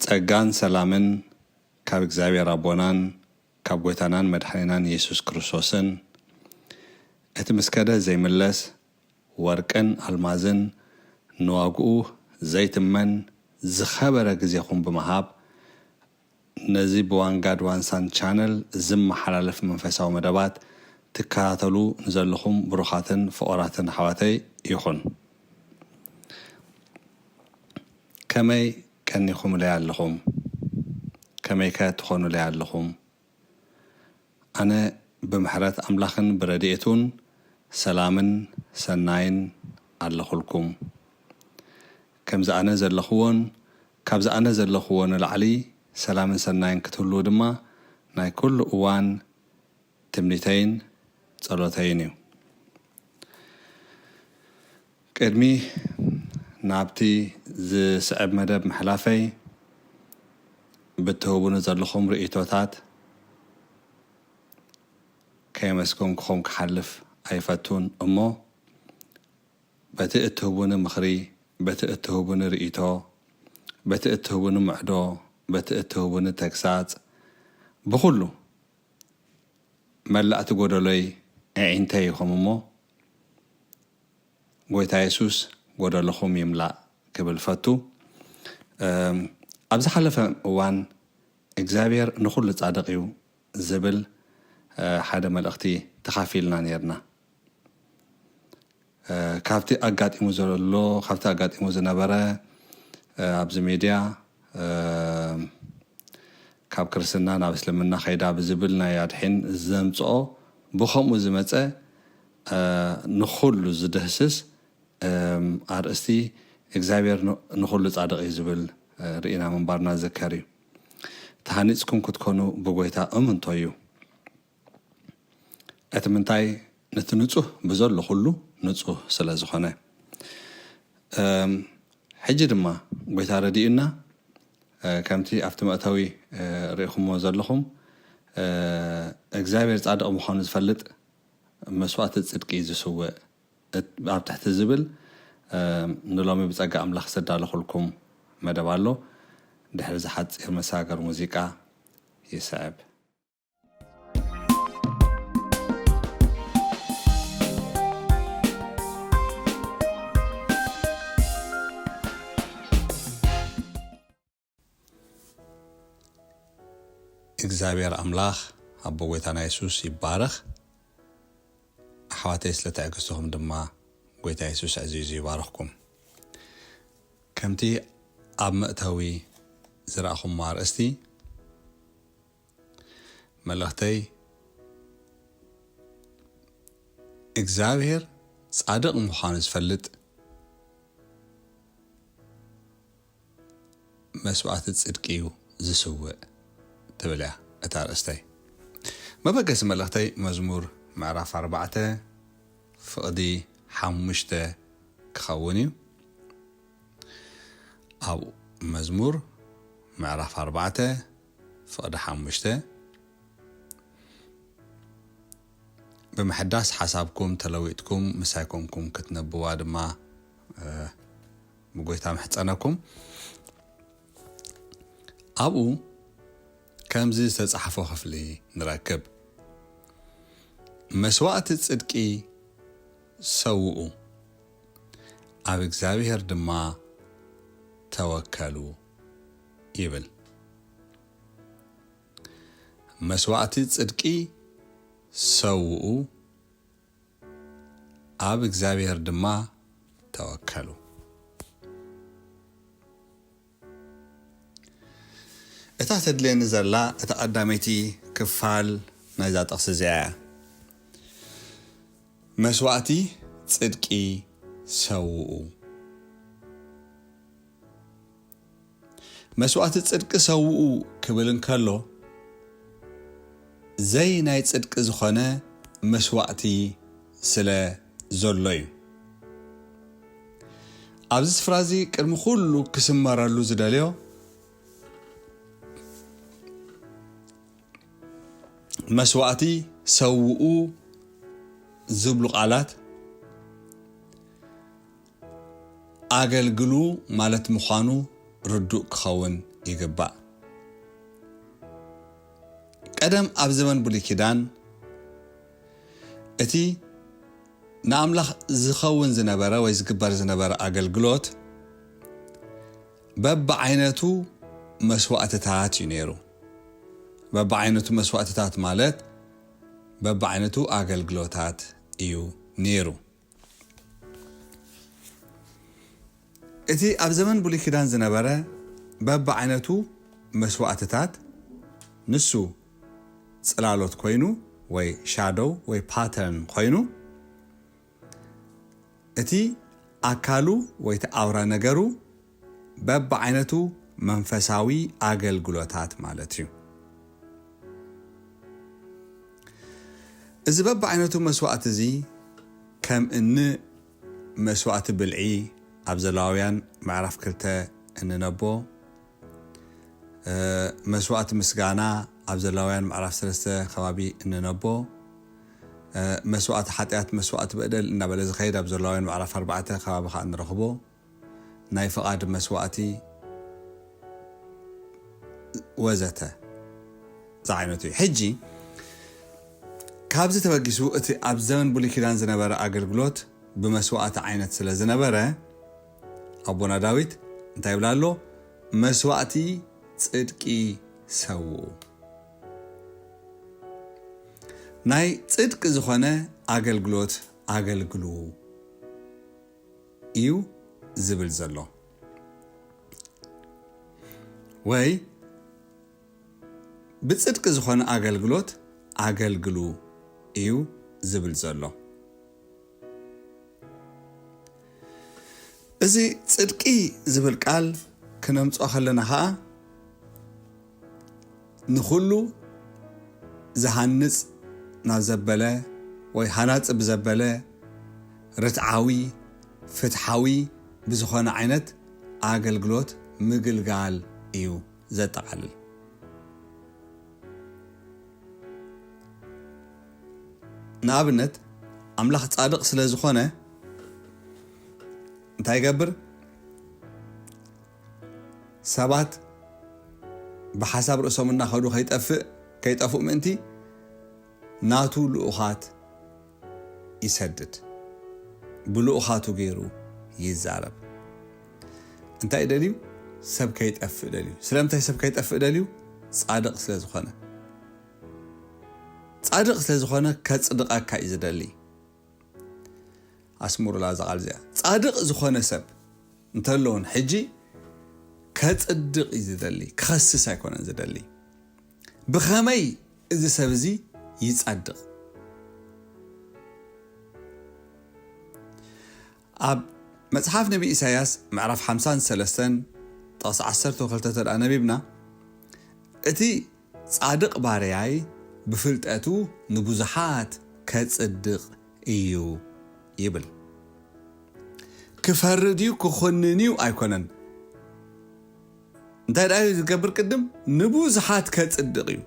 ጸጋን ሰላምን ካብ እግዚኣብሔር ኣቦናን ካብ ጐይታናን መድሓኒናን የሱስ ክርስቶስን፣ እቲ ምስ ከደ ዘይምለስ ወርቅን ኣልማዝን ንዋግኡ ዘይትመን ዝኸበረ ግዜኹም ብምሃብ፣ ነዚ ብዋንጋድ ዋንሳን ቻነል ዝመሓላለፍ መንፈሳዊ መደባት ትከታተሉ ንዘለኹም ብሩኻትን ፍቑራትን ኣሕዋተይ ይኹን። ከመይ ቀኒኹምለይ ኣለኹም? ከመይከ ትኾኑለይ ኣለኹም? ኣነ ብምሕረት ኣምላኽን ብረድኤቱን ሰላምን ሰናይን ኣለኹልኩም። ከምዚ ኣነ ዘለኽዎን ካብዚ ኣነ ዘለኽዎ ንላዕሊ ሰላምን ሰናይን ክትህልዉ ድማ ናይ ኩሉ እዋን ትምኒተይን ጸሎተይን እዩ። ቅድሚ ናብቲ ዝስዕብ መደብ ምሕላፈይ፣ ብትህቡኒ ዘለኹም ርእይቶታት ከየመስገንኩኹም ክሓልፍ ኣይፈቱን እሞ፣ በቲ እትህቡኒ ምኽሪ፣ በቲ እትህቡኒ ርእይቶ፣ በቲ እትህቡኒ ምዕዶ፣ በቲ እትህቡኒ ተግሳጽ፣ ብኹሉ መላእቲ ጎደሎይ ኣዒንተይ ኢኹም እሞ፣ ጎይታ የሱስ ጎደሎኹም ይምላእ ክብል ፈቱ። እም፣ ኣብ ዝሓለፈ እዋን እግዚኣብሔር ንኹሉ ጻድቕ እዩ ዝብል፣ እ፣ ሓደ መልእኽቲ ተኻፊልና ነይርና። እ፣ ካብቲ ኣጋጢሙ ዘሎ፣ ካብቲ ኣጋጢሙ ዝነበረ፣ እ፣ ኣብዚ ሚድያ፣ እ፣ ካብ ክርስትና ናብ እስልምና ኸይዳ ብዝብል ናይ ኣድሒን ዘምጽኦ ብኸምኡ ዝመጸ፣ እ፣ ንኹሉ ዝድህስስ፣ እም፣ ኣርእስቲ እግዚኣብሔር ን-፣ ንኹሉ ጻድቕ እዩ ዝብል፣ እ፣ ርኢና ምንባርና ዝዝከር እዩ። ተሃኒጽኩም ክትኮኑ ብጎይታ እምንቶ እዩ። እቲ ምንታይ ነቲ ንጹህ ብዘሎ ኩሉ ንጹህ ስለ ዝኾነ። እም፣ ሕጂ ድማ ጎይታ ረዲኡና፣ እ፣ ከምቲ ኣብቲ መእተዊ፣ እ፣ ርኢኹምዎ ዘለኹም፣ እ፣ እግዚኣብሔር ጻድቕ ምዃኑ ዝፈልጥ መስዋእቲ ጽድቂ እዩ ዝስውእ። እት-፣ ኣብ ትሕቲ ዝብል፣ እ፣ ንሎሚ ብጸጋ ኣምላኽ ዘዳለኹልኩም መደብ ኣሎ። ድሕሪ እዚ ሓጺር መሳገር ሙዚቃ ይስዕብ። እግዚኣብሔር ኣምላኽ ኣቦ ጐይታና የሱስ ይባረኽ። ኣሕዋተይ፣ ስለ ትዕግስትኹም ድማ ጐይታ የሱስ ኣዕዚዙ ይባርኽኩም። ከምቲ ኣብ መእተዊ ዝረኣኹሞ ኣርእስቲ፣ መልእኽተይ እግዚኣብሔር ጻድቕ ምዃኑ ዝፈልጥ መስዋእቲ ጽድቂ እዩ ዝስውእ ትብል እያ እታ ኣርእስተይ። መበገሲ መልእኽተይ መዝሙር ምዕራፍ ኣርባዕተ ፍቕዲ ሓሙሽተ ክኸውን እዩ። ኣብ መዝሙር ምዕራፍ ኣርባዕተ ፍቕዲ ሓሙሽተ፣ ብምሕዳስ ሓሳብኩም ተለዊጥኩም ምሳይ ኮንኩም ክትነብዋ ድማ፣ እ፣ ብጎይታ ምሕጸነኩም። ኣብኡ ከምዚ ዝተጻሕፎ ክፍሊ ንረክብ። መስዋእቲ ጽድቂ ሰውኡ፣ ኣብ እግዚኣብሔር ድማ ተወከሉ ይብል። መስዋእቲ ጽድቂ ሰውኡ፣ ኣብ እግዚኣብሔር ድማ ተወከሉ። እታ ተድልየኒ ዘላ እታ ቀዳመይቲ ክፋል ናይዛ ጥቕሲ እዚኣ እያ። መስዋእቲ ጽድቂ ሰውኡ። መስዋእቲ ጽድቂ ሰውኡ ክብል እንከሎ፣ ዘይ ናይ ጽድቂ ዝኾነ መስዋእቲ ስለ ዘሎ እዩ። ኣብዚ ስፍራ እዚ ቅድሚ ኩሉ ክስመረሉ ዝደልዮ፣ መስዋእቲ ሰውኡ ዝብሉ ቃላት ኣገልግሉ ማለት ምዃኑ ርዱእ ክኸውን ይግባእ። ቀደም ኣብ ዘመን ብሉይ ኪዳን እቲ ንኣምላኽ ዝኸውን ዝነበረ ወይ ዝግበር ዝነበረ ኣገልግሎት በብዓይነቱ መስዋእትታት እዩ ነይሩ። በብዓይነቱ መስዋእትታት ማለት በብዓይነቱ ኣገልግሎታት እዩ ነይሩ። እቲ ኣብ ዘመን ብሉይ ኪዳን ዝነበረ በብዓይነቱ መስዋእትታት ንሱ ጽላሎት ኮይኑ ወይ ሻዶው ወይ ፓተርን ኮይኑ፣ እቲ ኣካሉ ወይ እቲ ኣውራ ነገሩ በብዓይነቱ መንፈሳዊ ኣገልግሎታት ማለት እዩ። እዚ በብዓይነቱ መስዋእቲ እዚ ከም እኒ መስዋእቲ ብልዒ ኣብ ዘሌዋውያን ምዕራፍ ክልተ እንነቦ፣ እ፣ መስዋእቲ ምስጋና ኣብ ዘሌዋውያን ምዕራፍ ሰለስተ ከባቢ እንነቦ፣ እ፣ መስዋእቲ ሓጢኣት፣ መስዋእቲ በደል እናበለ ዝኸይድ ኣብ ዘሌዋውያን ምዕራፍ ኣርባዕተ ከባቢ ከዓ እንረኽቦ፣ ናይ ፍቓድ መስዋእቲ ወዘተ ዝዓይነቱ እዩ። ሕጂ ካብዚ ተበጊሱ እቲ ኣብ ዘመን ብሉይ ኪዳን ዝነበረ ኣገልግሎት ብመስዋእቲ ዓይነት ስለ ዝነበረ ኣቦና ዳዊት እንታይ ይብል ኣሎ? መስዋእቲ ጽድቂ ሰውኡ፣ ናይ ጽድቂ ዝኾነ ኣገልግሎት ኣገልግሉ እዩ ዝብል ዘሎ። ወይ ብጽድቂ ዝኾነ ኣገልግሎት ኣገልግሉ እዩ ዝብል ዘሎ። እዚ ጽድቂ ዝብል ቃል ክነምጽኦ ከለና ኸኣ ንኹሉ ዝሃንጽ ናብ ዘበለ ወይ ሃናጺ ብዘበለ ርትዓዊ፣ ፍትሓዊ ብዝኾነ ዓይነት ኣገልግሎት ምግልጋል እዩ ዘጠቓልል። ንኣብነት ኣምላኽ ጻድቕ ስለ ዝኾነ እንታይ ይገብር? ሰባት ብሓሳብ ርእሶም እናኸዱ ከይጠፍእ፣ ከይጠፍኡ ምእንቲ ናቱ ልኡኻት ይሰድድ። ብልኡኻቱ ገይሩ ይዛረብ። እንታይ ደልዩ? ሰብ ከይጠፍእ ደልዩ። ስለምንታይ ሰብ ከይጠፍእ ደልዩ? ጻድቕ ስለ ዝኾነ። ጻድቕ ስለ ዝኾነ ከጽድቐካ እዩ ዝደሊ። ኣስምሩላ እዛ ቃል እዚኣ። ጻድቕ ዝኾነ ሰብ እንተሎ እውን ሕጂ ከጽድቕ እዩ ዝደሊ፣ ክኸስስ ኣይኮነን ዝደሊ። ብኸመይ እዚ ሰብ እዚ ይጸድቕ? ኣብ መጽሓፍ ነቢ ኢሳይያስ ምዕራፍ ሓምሳን ሰለስተን ጥቕሲ ዓሰርተ ክልተ ተደኣ ነቢብና፣ እቲ ጻድቕ ባርያይ ብፍልጠቱ ንብዙሓት ከጽድቕ እዩ ይብል። ክፈርድ እዩ፣ ክኹንን እዩ ኣይኮነን። እንታይ ደኣ እዩ ዝገብር? ቅድም ንብዙሓት ከጽድቕ እዩ።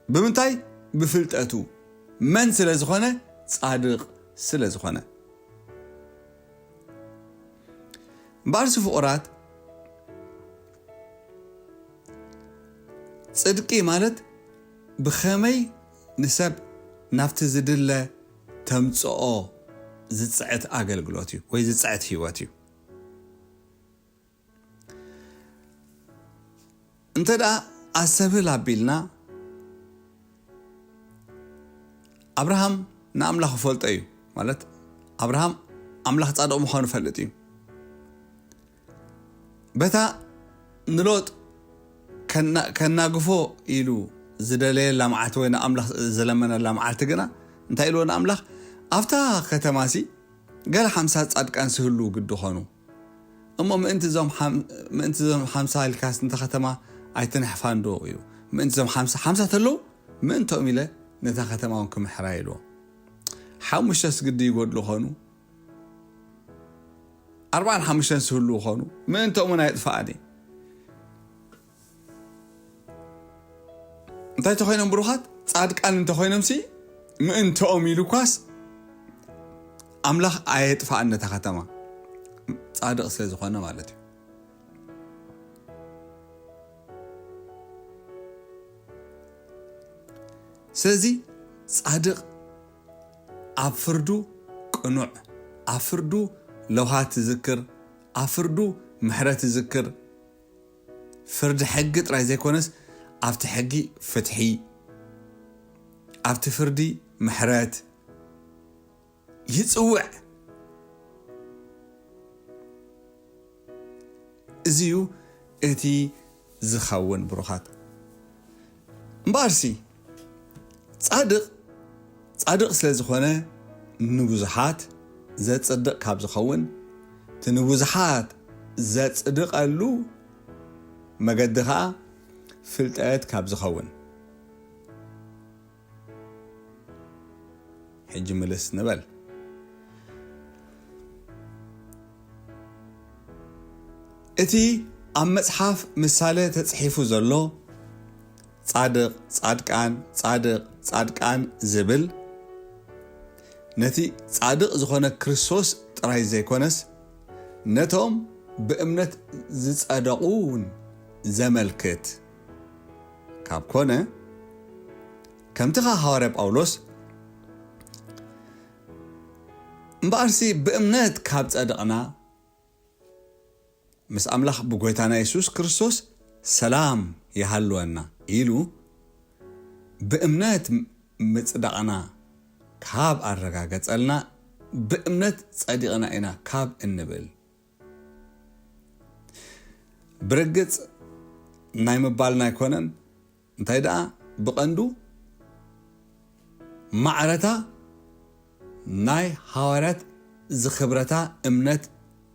ብምንታይ? ብፍልጠቱ። መን ስለ ዝኾነ? ጻድቕ ስለ ዝኾነ። እምበኣርሲ ፍቑራት፣ ጽድቂ ማለት ብኸመይ ንሰብ ናብቲ ዝድለ ተምጽኦ ዝጽዕት ኣገልግሎት እዩ ወይ ዝጽዕት ህይወት እዩ። እንተ ደኣ ኣሰብህል ኣቢልና፣ ኣብርሃም ንኣምላኽ ይፈልጦ እዩ። ማለት ኣብርሃም ኣምላኽ ጻድቕ ምዃኑ ይፈልጥ እዩ። በታ ንሎጥ ከና-፣ ከናግፎ ኢሉ ዝደለየላ መዓልቲ ወይ ንኣምላኽ ዝለመነላ መዓልቲ ግና እንታይ ኢልዎ ንኣምላኽ? ኣብታ ከተማሲ ገለ ሓምሳ ጻድቃን ስህሉ ግዲ ኾኑ። እሞ ምእንቲ እዞም ሓም-፣ ምእንቲ እዞም ሓምሳ ኢልካስ ነታ ከተማ ኣይትንሕፋን ዶ እዩ? ምእንቲ እዞም ሓምሳ፣ ሓምሳ ተለዉ ምእንቶም ኢለ ነታ ከተማ እውን ክምሕራ ኢልዎ። ሓሙሽተስ ግዲ ይጎድሉ ኾኑ፣ ኣርባዓን ሓሙሽተን ዝህልዉ ኾኑ፣ ምእንቶም እውን ኣየጥፍኣን እየ። እንታይ እንተኾይኖም ብሩኻት፣ ጻድቃን እንተኾይኖምሲ፣ ምእንትኦም ኢሉ እኳስ ኣምላኽ ኣየጥፍኣን ነታ ከተማ። ጻድቕ ስለ ዝኾነ ማለት እዩ። ስለዚ ጻድቕ ኣብ ፍርዱ ቅኑዕ፣ ኣብ ፍርዱ ለውሃት ይዝክር፣ ኣብ ፍርዱ ምሕረት ይዝክር። ፍርዲ ሕጊ ጥራይ ዘይኮነስ ኣብቲ ሕጊ ፍትሒ፣ ኣብቲ ፍርዲ ምሕረት ይጽውዕ። እዚ እዩ እቲ ዝኸውን ብሩኻት። እምበኣርሲ ጻድቕ ጻድቕ ስለ ዝኾነ ንብዙሓት ዘጽድቕ ካብ ዝኸውን፣ እቲ ንብዙሓት ዘጽድቐሉ መገዲ ኸኣ ፍልጠት ካብ ዝኸውን። ሕጂ ምልስ ንበል። እቲ ኣብ መጽሓፍ ምሳሌ ተጽሒፉ ዘሎ ጻድቕ፣ ጻድቃን፣ ጻድቕ፣ ጻድቃን ዝብል ነቲ ጻድቕ ዝኾነ ክርስቶስ ጥራይ ዘይኮነስ ነቶም ብእምነት ዝጸደቑ እውን ዘመልክት ካብ ኮነ፣ ከምቲ ኸኣ ሃዋርያ ጳውሎስ እምበኣርሲ ብእምነት ካብ ጸደቕና፣ ምስ ኣምላኽ ብጎይታና የሱስ ክርስቶስ ሰላም ይሃልወና ኢሉ ብእምነት ምጽዳቕና ካብ ኣረጋገጸልና፣ ብእምነት ጸዲቕና ኢና ካብ እንብል። ብርግጽ ናይ ምባልና ኣይኮነን፣ እንታይ ደኣ ብቐንዱ ማዕረታ ናይ ሃዋርያት ዝኽብረታ እምነት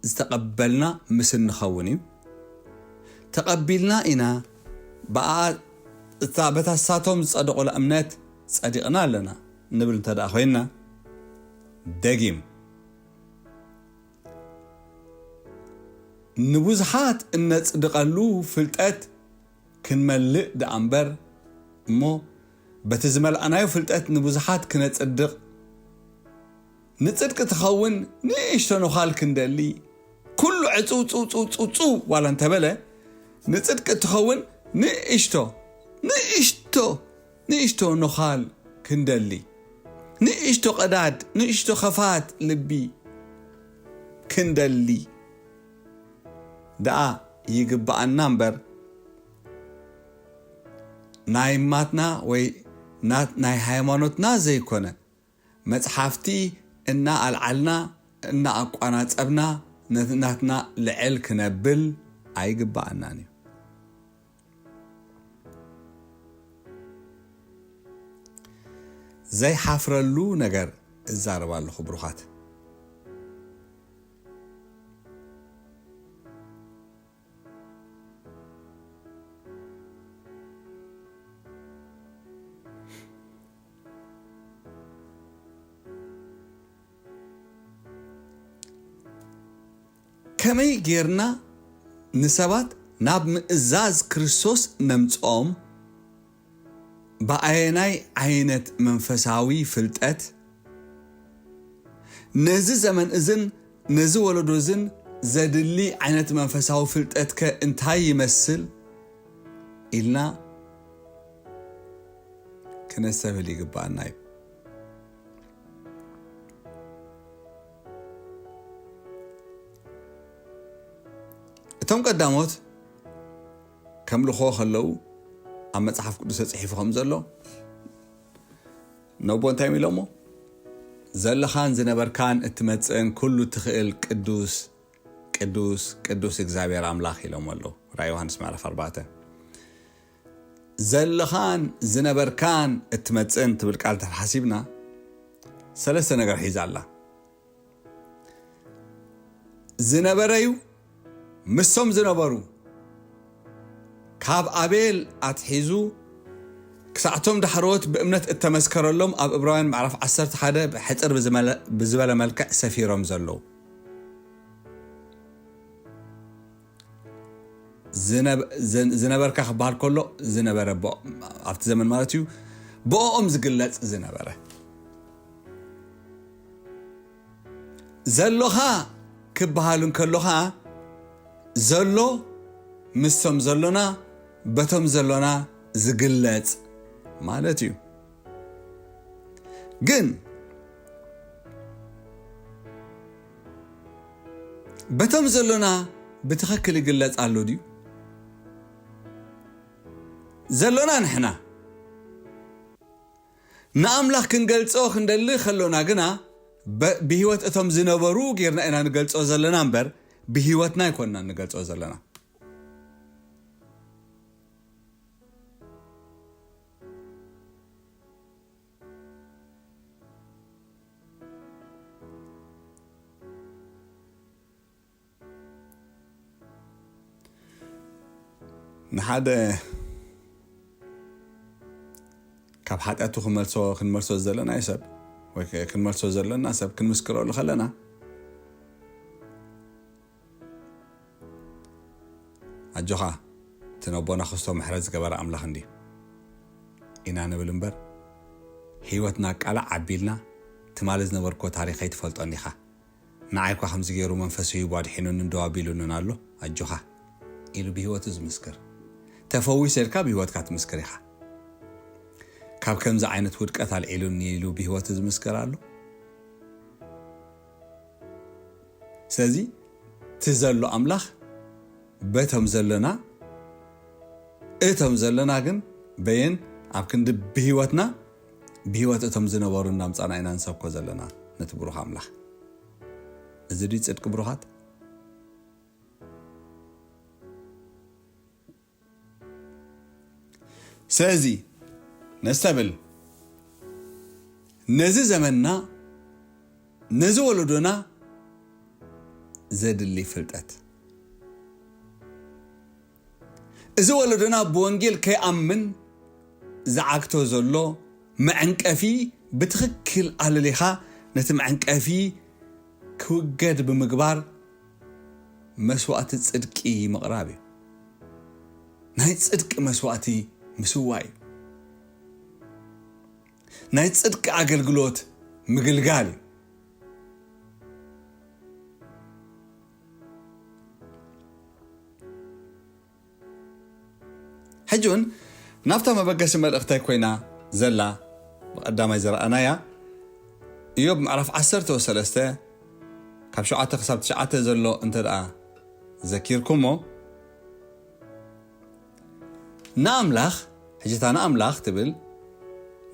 ዝተቐበልና ምስ እንኸውን እዩ። ተቐቢልና ኢና ብኣ እታ በታ ሳቶም ዝጸደቑላ እምነት ጸዲቕና ኣለና ንብል እንተ ደኣ ኮይንና፣ ደጊም ንብዙሓት እነጽድቐሉ ፍልጠት ክንመልእ ደኣ እምበር፣ እሞ በቲ ዝመልኣናዮ ፍልጠት ንብዙሓት ክነጽድቕ፣ ንጽድቂ ትኸውን ንእሽቶ ነዃል ክንደሊ፣ ኩሉ ዕጽው ጽው ጽው ጽው ጽው ዋላ እንተበለ፣ ንጽድቂ ትኸውን ንእሽቶ፣ ንእሽቶ፣ ንእሽቶ ነዃል ክንደሊ፣ ንእሽቶ ቀዳድ፣ ንእሽቶ ኸፋት ልቢ ክንደሊ ደኣ ይግብኣና እምበር፣ ናይ ማትና ወይ ናት-፣ ናይ ሃይማኖትና ዘይኮነ፣ መጽሓፍቲ እናኣልዓልና፣ እናኣቋናጸብና፣ ነቲ ናትና ልዕል ክነብል ኣይግብኣናን እዩ። ዘይሓፍረሉ ነገር እዛረብ ኣለኹ፣ ብሩኻት። ከመይ ጌርና ንሰባት ናብ ምእዛዝ ክርስቶስ ነምጽኦም? ብኣየናይ ዓይነት መንፈሳዊ ፍልጠት? ነዚ ዘመን እዝን ነዚ ወለዶ እዝን ዘድሊ ዓይነት መንፈሳዊ ፍልጠትከ እንታይ ይመስል? ኢልና ክነስተብህል ይግብኣና እዩ። እቶም ቀዳሞት ከምልኽዎ ከለዉ፣ ኣብ መጽሓፍ ቅዱስ ተጻሒፉ ከም ዘሎ፣ ነቦ እንታይ ኢሎሞ? ዘለኻን ዝነበርካን እትመጽእን ኩሉ ትኽእል ቅዱስ፣ ቅዱስ፣ ቅዱስ እግዚኣብሔር ኣምላኽ ኢሎሞ ኣለዉ። ራእይ ዮሃንስ ምዕራፍ ኣርባዕተ። ዘለኻን ዝነበርካን እትመጽእን ትብል ቃል እንተ ሓሲብና፣ ሰለስተ ነገር ሒዛ ኣላ። ዝነበረ እዩ፣ ምስቶም ዝነበሩ፣ ካብ ኣቤል ኣትሒዙ ክሳዕቶም ዳሕረዎት ብእምነት እተመስከረሎም ኣብ ዕብራውያን ምዕራፍ ዓሰርተ ሓደ ብሕጽር ብዝመለ-፣ ብዝበለ መልክዕ ሰፊሮም ዘለዉ። ዝነበ-፣ ዝን-፣ ዝነበርካ ክበሃል ከሎ ዝነበረ ብኦ-፣ ኣብቲ ዘመን ማለት እዩ፣ ብኦኦም ዝግለጽ ዝነበረ። ዘሎኻ ክበሃል እንከሎ ኸኣ ዘሎ ምስቶም ዘሎና፣ በቶም ዘሎና ዝግለጽ ማለት እዩ። ግን በቶም ዘሎና ብትኽክል ይግለጽ ኣሎ ድዩ? ዘሎና ንሕና ንኣምላኽ ክንገልጾ ክንደሊ ከሎና ግና፣ በ-፣ ብህይወት እቶም ዝነበሩ ጌርና ኢና ንገልጾ ዘለና እምበር፣ ብህይወትና ኣይኮንና ንገልጾ ዘለና። ንሓደ ካብ ሓጢኣቱ ክመልሶ፣ ክንመልሶ ዘለና እዩ ሰብ፣ ወይ ከ-፣ ክንመልሶ ዘለና ሰብ ክንምስክረሉ ከለና፣ "ኣጆኻ፣ እቲ ነቦና ክስቶ ምሕረት ዝገበረ ኣምላኽ እንዲ" ኢና ንብል እምበር፣ ህይወትና ቃላዕ ኣቢልና፣ "ትማሊ ዝነበርኮ ታሪኸይ ትፈልጦ እንዲኻ፣ ንዓይ እኳ ከምዚ ገይሩ መንፈሱ ሂቡ ኣድሒኑኒ፣ እንደው ኣቢሉንን ኣሎ፣ ኣጆኻ" ኢሉ ብህይወቱ ዝምስክር፣ "ተፈዊሰ" ኢልካ ብህይወትካ ትምስክር ኢኻ። "ካብ ከምዚ ዓይነት ውድቀት ኣልዒሉኒ" ኢሉ ብህይወቱ ዝምስክር ኣሎ። ስለዚ እቲ ዘሎ ኣምላኽ በቶም ዘለና፣ እቶም ዘለና ግን በየን ኣብ ክንዲ ብህይወትና፣ ብህይወት እቶም ዝነበሩ እናምጻና ኢና ንሰብኮ ዘለና ነቲ ብሩኽ ኣምላኽ። እዚ ድዩ ጽድቂ ብሩኻት? ስለዚ ነስተብል፣ ነዚ ዘመንና፣ ነዚ ወለዶና ዘድሊ ፍልጠት፣ እዚ ወለዶና ብወንጌል ከይኣምን ዝዓግቶ ዘሎ መዕንቀፊ ብትኽክል ኣለሊኻ ነቲ መዕንቀፊ ክውገድ ብምግባር መስዋእቲ ጽድቂ ምቕራብ እዩ። ናይ ጽድቂ መስዋእቲ ምስዋእ እዩ። ናይ ጽድቂ ኣገልግሎት ምግልጋል እዩ። ሕጂ እውን ናብታ መበገሲ መልእኽተይ ኮይና ዘላ ብቐዳማይ ዝረኣናያ፣ ኢዮብ ምዕራፍ ዓሰርተ ወሰለስተ ካብ ሸውዓተ ክሳብ ትሽዓተ ዘሎ እንተ ደኣ ዘኪርኩሞ፣ ንኣምላኽ፣ ሕጂ እታ ንኣምላኽ ትብል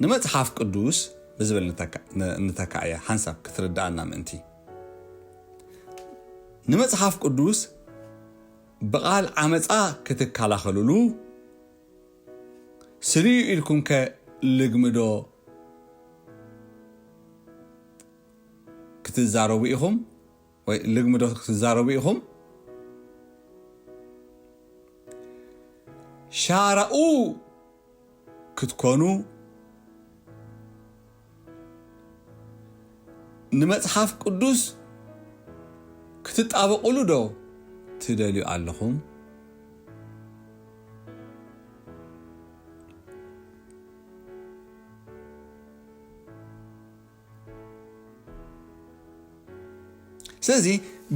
ንመጽሓፍ ቅዱስ ብዝብል ንተካ-፣ ን-፣ ንተካእያ ሓንሳብ ክትርድኣና ምእንቲ። ንመጽሓፍ ቅዱስ ብቓል ዓመጻ ክትከላኸሉሉ ስልዩ ኢልኩምከ ልግምዶ ክትዛረቡ ኢኹም? ወይ ልግምዶ ክትዛረቡ ኢኹም? ሻራኡ ክትኮኑ ንመጽሓፍ ቅዱስ ክትጣበቑሉ ዶ ትደልዩ ኣለኹም? ስለዚ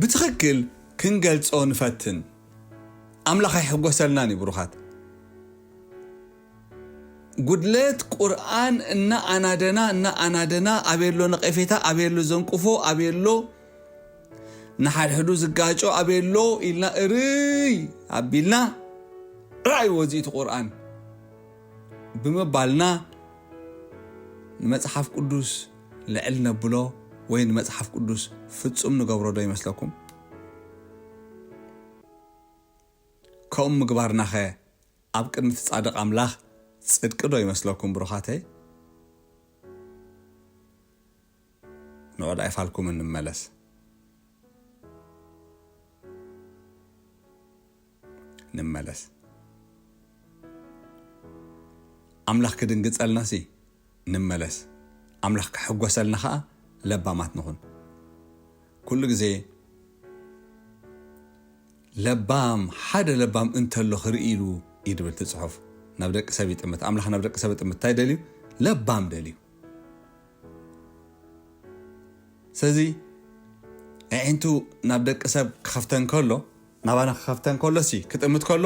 ብትኽክል ክንገልጾ ንፈትን። ኣምላኽ ኣይሕጎሰልናን እዩ ብሩኻት። ጉድለት ቁርኣን እናኣናደና፣ እናኣናደና፣ ኣበየሎ ነቐፌታ፣ ኣበየሎ ዘንቅፎ፣ ኣበየሎ ንሓድሕዱ ዝጋጮ፣ ኣበየሎ ኢልና እርይ ኣቢልና፣ ራእይዎ እዚ እቲ ቁርኣን ብምባልና ንመጽሓፍ ቅዱስ ልዕል ነብሎ ወይ ንመጽሓፍ ቅዱስ ፍጹም ንገብሮ ዶ ይመስለኩም? ከምኡ ምግባርናኸ ኣብ ቅድሚ እቲ ጻድቕ ኣምላኽ ጽድቂ ዶ ይመስለኩም ብሩኻተይ? ንዑ ደኣ ኣይፋልኩምን ንመለስ። ንመለስ። ኣምላኽ ክድንግጸልናሲ ንመለስ። ኣምላኽ ክሕጎሰልና ኸኣ ለባማት ንኹን። ኩሉ ግዜ ለባም፣ ሓደ ለባም እንተሎ ክርኢ ኢሉ እዩ ድብል እቲ ጽሑፍ። ናብ ደቂ ሰብ ይጥምት። ኣምላኽ ናብ ደቂ ሰብ ይጥምት። እንታይ ደልዩ? ለባም ደልዩ። ስለዚ ኣዒንቱ ናብ ደቂ ሰብ ክኸፍተን ከሎ፣ ናባና ክኸፍተን ከሎሲ፣ ክጥምት ከሎ፣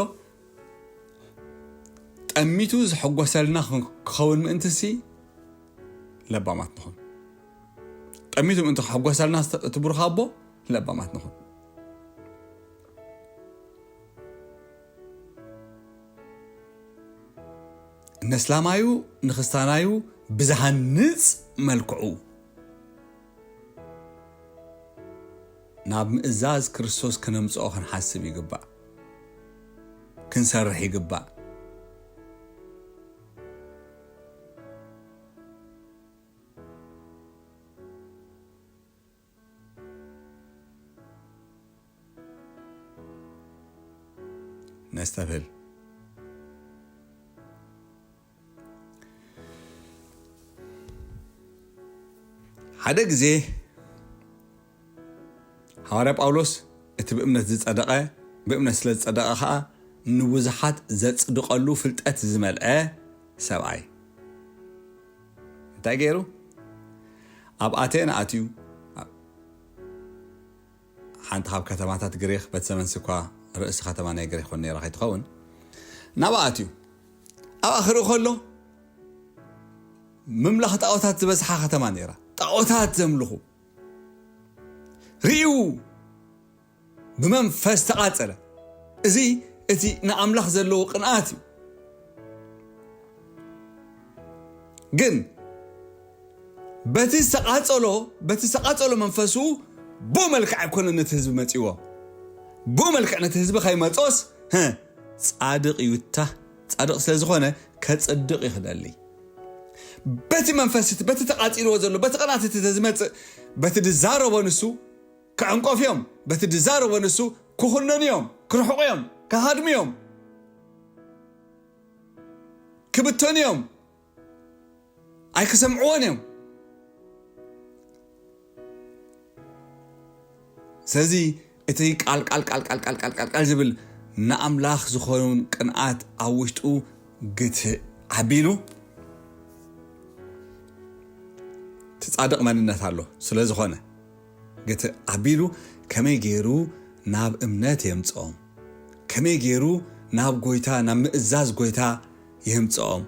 ጠሚቱ ዝሕጎሰልና ክኸውን ምእንትሲ፣ ለባማት ንኹን። ጠሚቱ ምእንቲ ክሕጎሰልና እቲ ብሩኽ ኣቦ ለባማት ንኹን። ነስላማዩ ንኽስታናዩ ብዝሃንጽ መልክዑ ናብ ምእዛዝ ክርስቶስ ክነምጽኦ ክንሓስብ ይግባእ፣ ክንሰርሕ ይግባእ። ነስተብህል። ሓደ ግዜ ሃዋርያ ጳውሎስ እቲ ብእምነት ዝጸደቐ፣ ብእምነት ስለ ዝጸደቐ ኸኣ ንብዙሓት ዘጽድቐሉ ፍልጠት ዝመልአ ሰብኣይ እንታይ ገይሩ? ኣብ ኣቴና ኣትዩ። ሓንቲ ካብ ከተማታት ግሪኽ፣ በቲ ዘመንሲ እኳ ርእሲ ከተማ ናይ ግሪኽ እውን ነይራ ከይትኸውን፣ ናብኣ ኣትዩ። ኣብኣ ክርኢ ከሎ ምምላኽ ጣዖታት ዝበዝሓ ከተማ ነይራ። ጣዖታት ዘምልኹ ርእዩ፣ ብመንፈስ ተቓጸለ። እዚ እቲ ንኣምላኽ ዘለዎ ቅንኣት እዩ። ግን በቲ ዝተቓጸሎ፣ በቲ ዝተቓጸሎ መንፈሱ ብኡ መልክዕ ኣይኮነን ነቲ ህዝቢ መጺዎ። ብኡ መልክዕ ነቲ ህዝቢ ከይመጾስ፣ ህ፣ ጻድቕ እዩ እታ፣ ጻድቕ ስለ ዝኾነ ከጽድቕ እዩ ክደሊ። በቲ መንፈስ እቲ፣ በቲ ተቓጺልዎ ዘሎ፣ በቲ ቅንኣት እቲ ተዝመጽእ፣ በቲ ድዛረቦ ንሱ፣ ክዕንቆፍ እዮም። በቲ ድዛረቦ ንሱ ክኹነኑ እዮም፣ ክርሕቑ እዮም፣ ክሃድሙ እዮም፣ ክብተኑ እዮም፣ ኣይክሰምዕዎን እዮም። ስለዚ እቲ ቃል ቃል ቃል ቃል ቃል ቃል ቃል ቃል ዝብል ንኣምላኽ ዝኸውን ቅንኣት ኣብ ውሽጡ ግትእ ኣቢሉ፣ እቲ ጻድቕ መንነት ኣሎ። ስለ ዝኾነ ግትእ ኣቢሉ ከመይ ገይሩ ናብ እምነት የምጽኦም? ከመይ ገይሩ ናብ ጎይታ፣ ናብ ምእዛዝ ጎይታ የምጽኦም?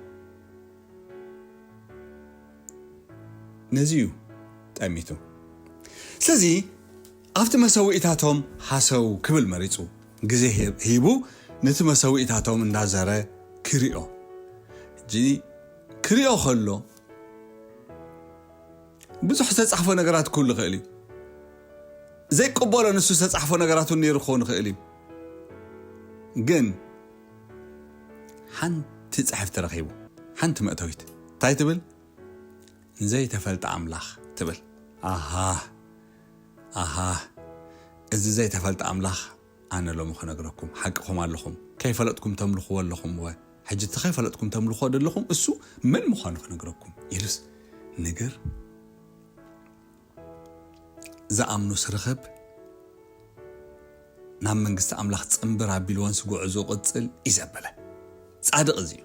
ነዚ እዩ ጠሚቱ። ስለዚ ኣብቲ መሰውኢታቶም ሃሰው ክብል መሪጹ። ግዜ ሂ-፣ ሂቡ ነቲ መሰውኢታቶም እንዳዘረ ክሪኦ። ሕጂ ክሪኦ ከሎ ብዙሕ ዝተጻሕፎ ነገራት ክህሉ ይኽእል እዩ። ዘይቅበሎ ንሱ ዝተጻሕፎ ነገራት እውን ነይሩ ክኸውን ይኽእል እዩ። ግን ሓንቲ ጽሕፍቲ ረኺቡ፣ ሓንቲ መእተዊት። እንታይ ትብል? "ንዘይተፈልጠ ኣምላኽ" ትብል። ኣሃ፣ ኣሃ፣ እዚ ዘይተፈልጠ ኣምላኽ ኣነ ሎሚ ክነግረኩም፣ ሓቅኹም ኣለኹም፣ ከይፈለጥኩም ተምልኽዎ ኣለኹም፣ ወ-፣ ሕጂ እቲ ከይፈለጥኩም ተምልኽዎ ዘለኹም እሱ መን ምዃኑ ክነግረኩም ኢሉስ ንግር ዝኣምኑስ ርኽብ፣ ናብ መንግስቲ ኣምላኽ ጽንብር ኣቢልዎንስ ጉዕዞ ቅጽል እዩ ዘበለ። ጻድቕ እዚ እዩ።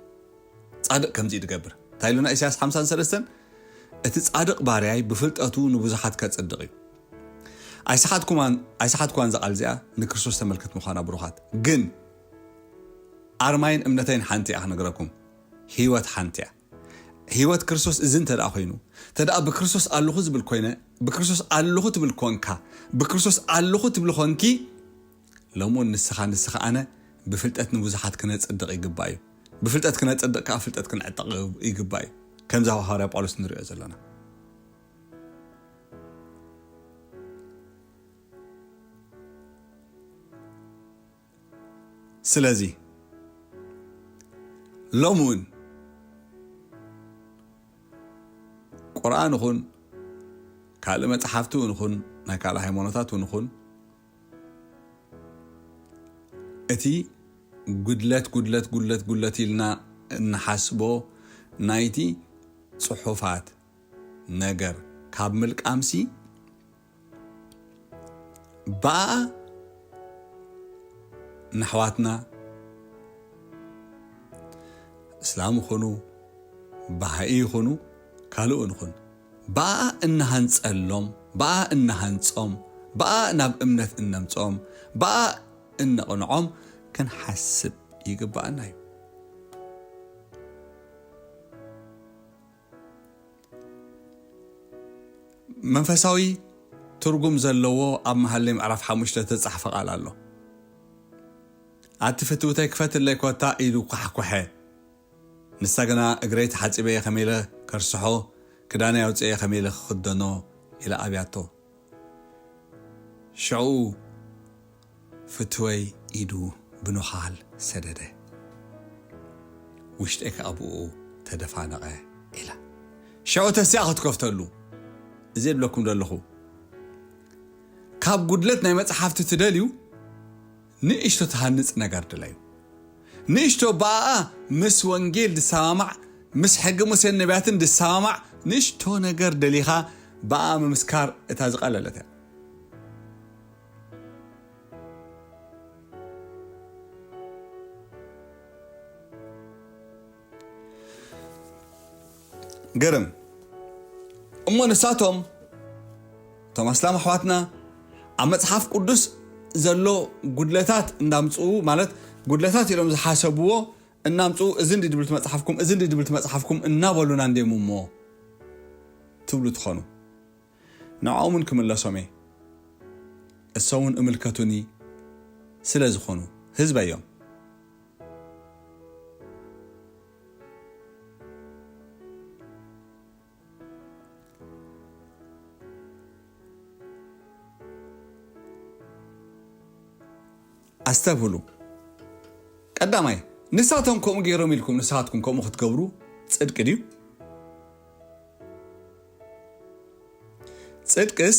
ጻድቕ ከምዚ እዩ ዝገብር። እንታይ ኢሉና ኢሳያስ ሓምሳን ሰለስተን? "እቲ ጻድቕ ባርያይ ብፍልጠቱ ንብዙሓት ከጽድቕ እዩ።" ኣይሰሓትኩማን፣ ኣይሰሓትኩዋን እዛ ቃል እዚኣ ንክርስቶስ ተመልከት ምዃና ብሩኻት። ግን ኣርማይን እምነተይን ሓንቲ እያ ክነግረኩም። ህይወት ሓንቲ እያ። ህይወት ክርስቶስ እዚ እንተ ደኣ ኮይኑ፣ እንተ ደኣ ብክርስቶስ ኣለኹ ዝብል ኮይነ፣ ብክርስቶስ ኣለኹ ትብል ኮንካ፣ ብክርስቶስ ኣለኹ ትብል ኮንኪ፣ ሎሚ እውን ንስኻ፣ ንስኻ ኣነ ብፍልጠት ንብዙሓት ክነጽድቕ ይግባእ እዩ። ብፍልጠት ክነጽድቕ ከኣ ፍልጠት ክንዕጠቕ ይግባእ እዩ። ከምዚ ሃዋርያ ጳውሎስ ንሪኦ ዘለና። ስለዚ ሎሚ እውን ቁርኣን ይኹን ካልእ መጽሓፍቲ እውን ይኹን ናይ ካልእ ሃይማኖታት እውን ይኹን እቲ ጉድለት፣ ጉድለት፣ ጉድለት፣ ጉድለት ኢልና እንሓስቦ ናይቲ ጽሑፋት ነገር ካብ ምልቃምሲ፣ ብኣ ንኣሕዋትና እስላም ይኹኑ፣ ባሃኢ ይኹኑ፣ ካልእ እውን ይኹን፣ ብኣ እንሃንጸሎም፣ ብኣ እንሃንጾም፣ ብኣ ናብ እምነት እነምጽኦም፣ ብኣ እነቕንዖም ክንሓስብ ይግብኣና እዩ። መንፈሳዊ ትርጉም ዘለዎ ኣብ መሃለይ ምዕራፍ ሓሙሽተ ዝተጻሕፈ ቃል ኣሎ። ኣቲ ፍትውተይ ክፈትለይ ኮታ ኢሉ ኳሕኩሐ። ንሳ ግና እግረይ ተሓጺበ እየ ከመይ ኢለ ከርስሖ፣ ክዳነይ ኣውጽኤ ከመይ ኢለ ክኽደኖ ኢላ ኣብያቶ። ሽዑ ፍትወይ ኢዱ ብኖኻል ሰደደ፣ ውሽጠይ ከኣ ብኡ ተደፋነቐ ኢላ። ሽዑ ተሲኣ ክትከፍተሉ፣ እዚ እብለኩም ዘለኹ፣ ካብ ጉድለት ናይ መጽሓፍቲ ትደልዩ፣ ንእሽቶ ትሃንጽ ነገር ድለዩ። ንእሽቶ ብኣኣ ምስ ወንጌል ዝሰማማዕ፣ ምስ ሕጊ ሙሴን ነቢያትን ዝሰማማዕ ንእሽቶ ነገር ደሊኻ ብኣኣ ምምስካር እታ ዝቐለለት እያ። ግርም እሞ ንሳቶም እቶም ኣስላም ኣሕዋትና ኣብ መጽሓፍ ቅዱስ ዘሎ ጉድለታት እንዳምጽኡ፣ ማለት ጉድለታት ኢሎም ዝሓሰብዎ እናምጽኡ፣ እዚ እንዲ ድብልቲ መጽሓፍኩም፣ እዚ እንዲ ድብልቲ መጽሓፍኩም እናበሉና እንዲዮም እሞ ትብሉ ትኾኑ። ንዕኦም እውን ክምለሶም እየ። እሶም እውን እምልከቱኒ ስለ ዝኾኑ ህዝበይ እዮም። ኣስተብህሉ። ቀዳማይ፣ ንሳቶም ከምኡ ገይሮም ኢልኩም ንስኻትኩም ከምኡ ክትገብሩ ጽድቂ ድዩ? ጽድቅስ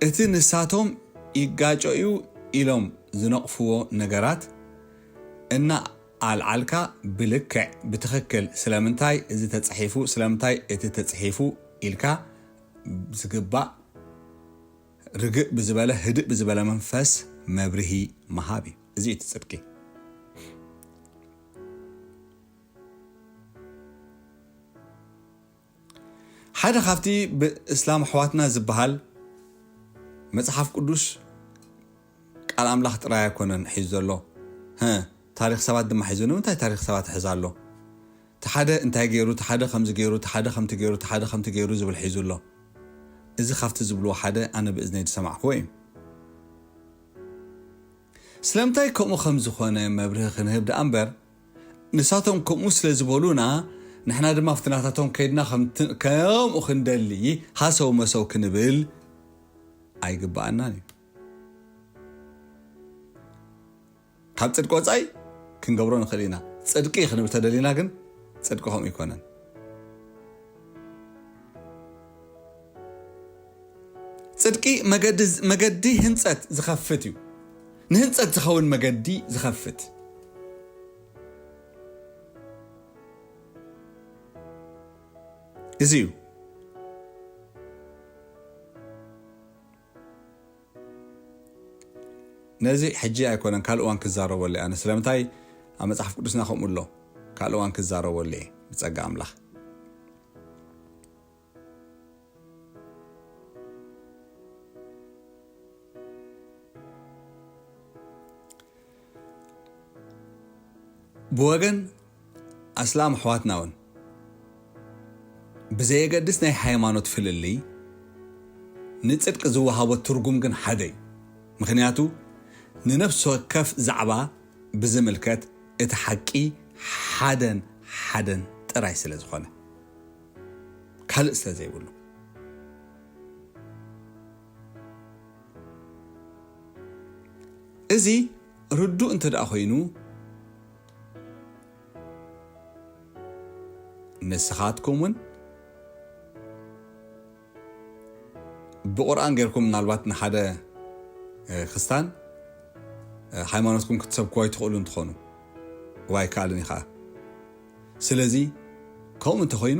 እቲ ንሳቶም ይጋጨ እዩ ኢሎም ዝነቕፍዎ ነገራት እና ኣልዓልካ ብልክዕ ብትኽክል ስለምንታይ እዚ ተጽሒፉ፣ ስለምንታይ እቲ ተጽሒፉ ኢልካ ዝግባእ ርግእ ብዝበለ፣ ህድእ ብዝበለ መንፈስ መብርሂ ምሃብ እዩ። እዚ እቲ ጽድቂ። ሓደ ካብቲ ብእስላም ኣሕዋትና ዝበሃል መጽሓፍ ቅዱስ ቃል ኣምላኽ ጥራይ ኣይኮነን ሒዙ ዘሎ። ህ፣ ታሪኽ ሰባት ድማ ሒዙ። ንምንታይ ታሪኽ ሰባት ሒዙ ኣሎ? እቲ ሓደ እንታይ ገይሩ፣ እቲ ሓደ ከምዚ ገይሩ፣ እቲ ሓደ ከምቲ ገይሩ፣ እቲ ሓደ ከምቲ ገይሩ ዝብል ሒዙ ኣሎ። እዚ ካብቲ ዝብልዎ ሓደ ኣነ ብእዝነይ ዝሰማዕክዎ እዩ። ስለምንታይ ከምኡ ከም ዝኾነ መብርሂ ክንህብ ደኣ እምበር፣ ንሳቶም ከምኡ ስለ ዝበሉና፣ ንሕና ድማ ኣብቲ ናታቶም ከይድና ከምቲ-፣ ከምኡ ክንደሊ ሃሰው መሰው ክንብል ኣይግብኣናን እዩ። ካብ ጽድቂ ወጻኢ ክንገብሮ ንኽእል ኢና። ጽድቂ ክንብል ተደሊና ግን፣ ጽድቂ ከምኡ ኣይኮነን። ጽድቂ መገዲ፣ መገዲ ህንጸት ዝኸፍት እዩ። ንህንጸት ዝኸውን መገዲ ዝኸፍት እዚ እዩ። ነዚ ሕጂ ኣይኮነን፣ ካልእ እዋን ክዛረበሉ እየ። ኣነ ስለምንታይ ኣብ መጽሓፍ ቅዱስና ከምኡ ኣሎ፣ ካልእ እዋን ክዛረበሉ እየ ብጸጋ ኣምላኽ። ብወገን ኣስላም ኣሕዋትና እውን ብዘየገድስ ናይ ሃይማኖት ፍልልይ፣ ንጽድቂ ዝወሃቦ ትርጉም ግን ሓደ እዩ። ምኽንያቱ ንነፍሲ ወከፍ ዛዕባ ብዝምልከት እቲ ሓቂ ሓደን ሓደን ጥራይ ስለ ዝኾነ፣ ካልእ ስለ ዘይብሉ። እዚ ርዱእ እንተ ደኣ ኮይኑ፣ ንስኻትኩም እውን ብቁርኣን ጌርኩም ምናልባት ንሓደ፣ እ፣ ክስታን፣ እ፣ ሃይማኖትኩም ክትሰብክዎ ኣይትኽእሉን ትኾኑ፣ ወይ ኣይከኣልን እዩ ኸዓ። ስለዚ ከምኡ እንተኾይኑ፣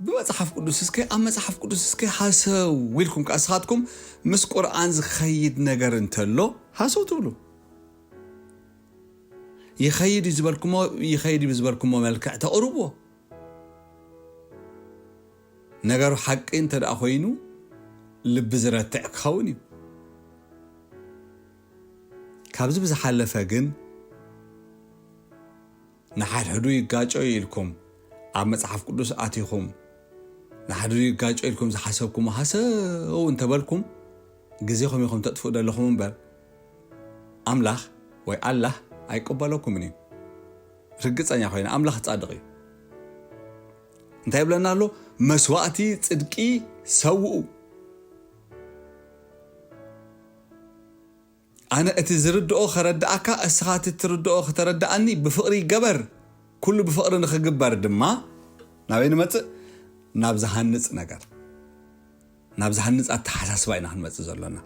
ብመጽሓፍ ቅዱስ እስከ፣ ኣብ መጽሓፍ ቅዱስ እስከ ሃሰው ኢልኩም ከኣ ንስኻትኩም ምስ ቁርኣን ዝኸይድ ነገር እንተሎ ሃሰው ትብሉ። ይኸይድ እዩ ዝበልኩሞ፣ ይኸይድ እዩ ብዝበልኩሞ መልክዕ ተቕርብዎ። ነገሩ ሓቂ እንተ ደኣ ኮይኑ፣ ልቢ ዝረትዕ ክኸውን እዩ። ካብዚ ብዝሓለፈ ግን፣ ንሓድሕዱ ይጋጮ እዩ ኢልኩም ኣብ መጽሓፍ ቅዱስ ኣቲኹም ንሓድሪ ይጋጮ ኢልኩም ዝሓሰብኩም ሃሰው እንተበልኩም፣ ግዜኹም ኢኹም ተጥፍኡ ዘለኹም እምበር፣ ኣምላኽ ወይ ኣላህ ኣይቅበለኩምን እዩ። ርግጸኛ ኮይነ፣ ኣምላኽ ጻድቕ እዩ። እንታይ ይብለና ኣሎ? መስዋእቲ ጽድቂ ሰውኡ። ኣነ እቲ ዝርድኦ ከረድኣካ፣ እስኻ እቲ ትርድኦ ከተረድኣኒ ብፍቕሪ ይገበር። ኩሉ ብፍቕሪ ንኽግበር ድማ ናበይ ንመጽእ? ናብ ዝሃንጽ ነገር፣ ናብ ዝሃንጽ ኣተሓሳስባ ኢና ክንመጽእ ዘሎና።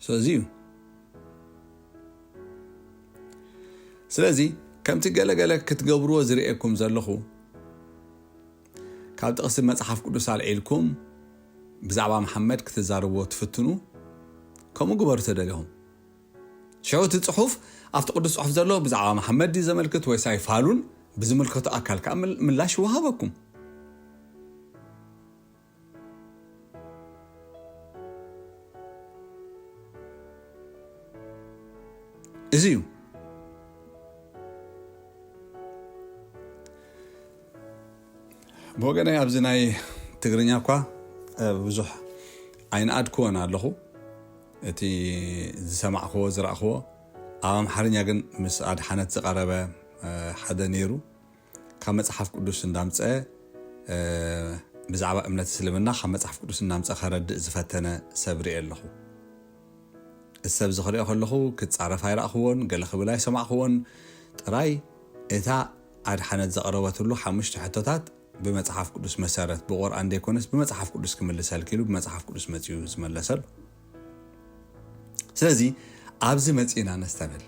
ስለዚ እዩ። ስለዚ ከምቲ ገለገለ ክትገብርዎ ዝርእየኩም ዘለኹ፣ ካብ ጥቕሲ መጽሓፍ ቅዱስ ኣልዒልኩም ብዛዕባ መሓመድ ክትዛረብዎ ትፍትኑ፣ ከምኡ ግበሩ ተደሊኹም። ሽዑ እቲ ጽሑፍ ኣብቲ ቅዱስ ጽሑፍ ዘሎ ብዛዕባ መሓመድ ድዩ ዘመልክት ወይስ ኣይፋሉን ብዝምልከቶ ኣካል ከኣ ምል-፣ ምላሽ ይወሃበኩም። እዚ እዩ። ብወገነይ ኣብዚ ናይ ትግርኛ እኳ፣ እ፣ ብዙሕ ኣይንኣድክዎን ኣለኹ። እቲ ዝሰማዕክዎ፣ ዝረእኽዎ ኣብ ኣምሓርኛ ግን ምስ ኣድሓነት ዝቐረበ፣ እ፣ ሓደ ነይሩ። ካብ መጽሓፍ ቅዱስ እንዳምጸ፣ እ፣ ብዛዕባ እምነት እስልምና ካብ መጽሓፍ ቅዱስ እንዳምጸ ከረድእ ዝፈተነ ሰብ ርእየ ኣለኹ። እዚ ሰብ እዚ ክርእዮ ከለኹ ክጻረፍ ኣይረእኽዎን፣ ገለ ክብል ኣይሰማዕኽዎን። ጥራይ እታ ኣድሓነት ዘቕረበትሉ ሓሙሽተ ሕቶታት ብመጽሓፍ ቅዱስ መሰረት፣ ብቁርኣን ዘይኮነስ ብመጽሓፍ ቅዱስ ክምልሰልኪ ኢሉ ብመጽሓፍ ቅዱስ መጺኡ ዝመለሰሉ። ስለዚ ኣብዚ መጺእና ነስተብል።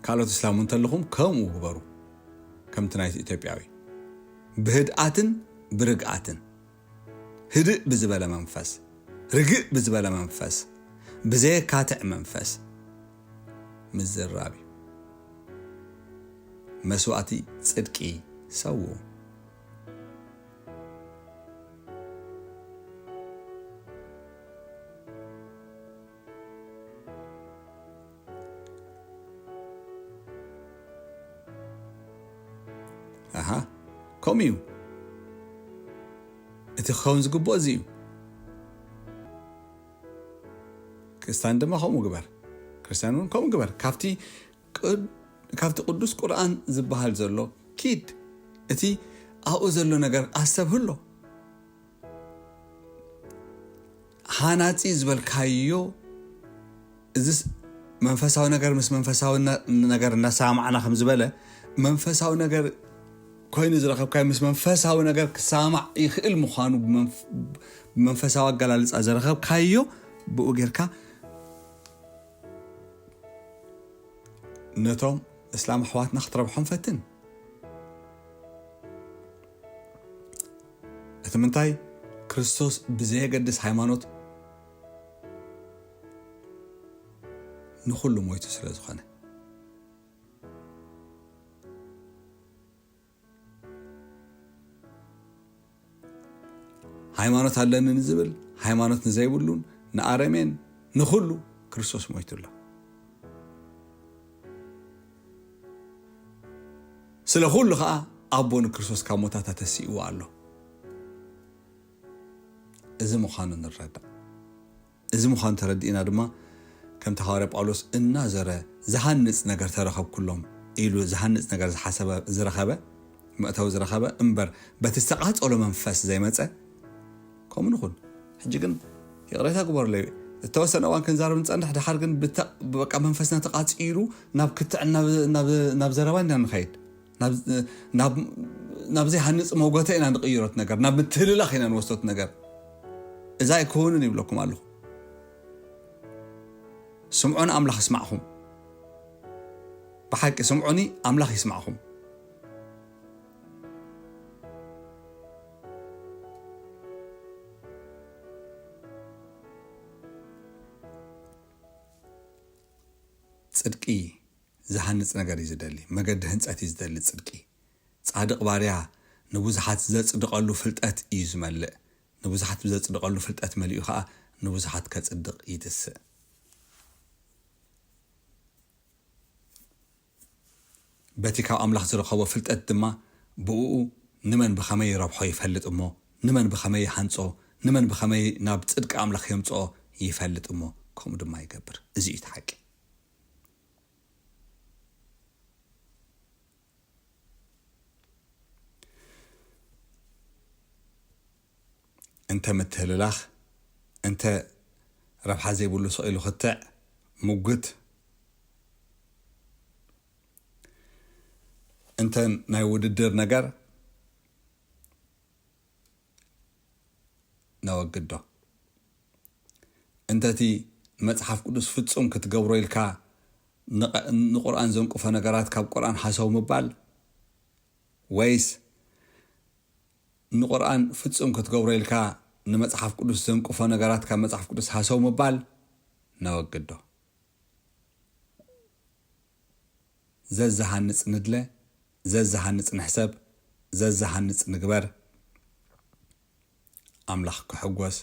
ካልኦት እስላም እውን እንተለኹም ከምኡ ግበሩ። ከምቲ ናይቲ ኢትዮጵያዊ ብህድኣትን ብርግኣትን፣ ህድእ ብዝበለ መንፈስ፣ ርግእ ብዝበለ መንፈስ፣ ብዘየካትዕ መንፈስ ምዝራብ እዩ። መስዋእቲ ጽድቂ ሰው። ኣሃ፣ ከምኡ እዩ። እቲ ክኸውን ዝግብኦ እዚ እዩ። ክርስቲያን ድማ ከምኡ ግበር። ክርስቲያን እውን ከምኡ ግበር። ካብቲ ቅድ-፣ ካብቲ ቅዱስ ቁርኣን ዝበሃል ዘሎ ኪድ። እቲ ኣብኡ ዘሎ ነገር ኣስተብህሎ። ሃናጺ ዝበልካዮ፣ እዚስ መንፈሳዊ ነገር ምስ መንፈሳዊ ነ-፣ ነገር እናሰማማዕና ከም ዝበለ፣ መንፈሳዊ ነገር ኮይኑ ዝረኸብካዮ ምስ መንፈሳዊ ነገር ክሰማማዕ ይኽእል ምዃኑ ብመንፍ-፣ ብመንፈሳዊ ኣገላልጻ ዝረኸብካዮ ብኡ ጌርካ ነቶም እስላም ኣሕዋትና ክትረብሖም ፈትን። እቲ ምንታይ? ክርስቶስ ብዘየገድስ ሃይማኖት ንኹሉ ሞይቱ ስለ ዝኾነ። ሃይማኖት ኣለኒ ንዝብል፣ ሃይማኖት ንዘይብሉን፣ ንኣረሜን፣ ንኹሉ ክርስቶስ ሞይቱ ኣሎ። ስለ ኩሉ ኸኣ ኣቦ ንክርስቶስ ካብ ሞታታ ተሲእዎ ኣሎ። እዚ ምዃኑ ንረዳእ። እዚ ምዃኑ ተረዲእና ድማ፣ ከምቲ ሃዋርያ ጳውሎስ እናዘረ ዝሃንጽ ነገር ተረኸብኩሎም ኢሉ፣ ዝሃንጽ ነገር ዝሓሰበ፣ ዝረኸበ፣ መእተዊ ዝረኸበ እምበር፣ በቲ ዝተቓጸሎ መንፈስ ዘይመጸ፣ ከምኡ ንኹን። ሕጂ ግን ይቕሬታ ግበሩለይ፣ ዝተወሰነ እዋን ክንዛረብ ንጸንሕ፣ ድሓር ግን ብተ-፣ በቃ መንፈስና ተቓጺሩ ናብ ክትዕ፣ ናብ፣ ናብ፣ ናብ ዘረባ ኢና ንኸይድ። ናብ፣ ናብ፣ ናብ ዘይሃንጽ መጎተ ኢና ንቕይሮ እቲ ነገር፣ ናብ ምትህልላኽ ኢና ንወስዶ እቲ ነገር። እዛ ኣይክውንን ይብለኩም ኣለኹ። ስምዑኒ ኣምላኽ ይስማዕኹም። ብሓቂ ስምዑኒ ኣምላኽ ይስማዕኹም። ጽድቂ ዝሃንጽ ነገር እዩ ዝደሊ። መገዲ ህንጸት እዩ ዝደሊ ጽድቂ። ጻድቕ ባርያ ንብዙሓት ዘጽድቐሉ ፍልጠት እዩ ዝመልእ። ንብዙሓት ብዘጽድቐሉ ፍልጠት መሊኡ ኸኣ ንብዙሓት ከጽድቕ ይትስእ። በቲ ካብ ኣምላኽ ዝረኸቦ ፍልጠት ድማ ብእኡ ንመን ብኸመይ ይረብሖ ይፈልጥ እሞ፣ ንመን ብኸመይ ይሃንጾ፣ ንመን ብኸመይ ናብ ጽድቂ ኣምላኽ የምጽኦ ይፈልጥ እሞ፣ ከምኡ ድማ ይገብር። እዚ እዩ እቲ ሓቂ። እንተ ምትህልላኽ፣ እንተ ረብሓ ዘይብሉ ስቕ ኢሉ ክትዕ፣ ሙግት፣ እንተ ናይ ውድድር ነገር ነወግዶ። እንተ እቲ መጽሓፍ ቅዱስ ፍጹም ክትገብሮ ኢልካ ንቐ-፣ ንቁርኣን ዘንቅፎ ነገራት ካብ ቁርኣን ሃሰው ምባል፣ ወይስ ንቁርኣን ፍጹም ክትገብሮ ኢልካ ንመጽሓፍ ቅዱስ ዘንቅፎ ነገራት ካብ መጽሓፍ ቅዱስ ሃሰው ምባል ነወግዶ። ዘዝሃንጽ ንድለ፣ ዘዝሃንጽ ንሕሰብ፣ ዘዝሃንጽ ንግበር። ኣምላኽ ክሕጎስ፣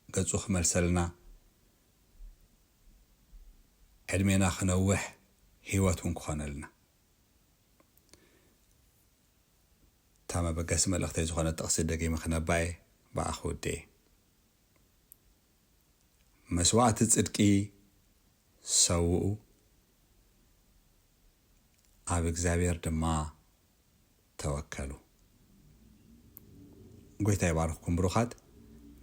ገጹ ክመልሰልና፣ ዕድሜና ክነውሕ፣ ህይወት እውን ክኾነልና። እታ መበገሲ መልእኽተይ ዝኾነ ጥቕሲ ደጊመ ክነባየ ብኣኽ ውድኤ። መስዋዕቲ ጽድቂ ሰውኡ፣ ኣብ እግዚኣብሔር ድማ ተወከሉ። ጎይታ ይባርኽኩም ብሩኻት።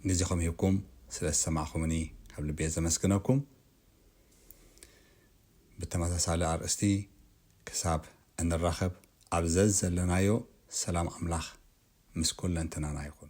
ግዜኹም ሂብኩም ስለ ዝሰማዕኹምኒ ካብ ልቢ እየ ዘመስግነኩም። ብተመሳሳሊ ኣርእስቲ ክሳብ እንራኸብ ኣብ ዘዘለናዮ ሰላም ኣምላኽ ምስ ኩለንትናና ይኹን።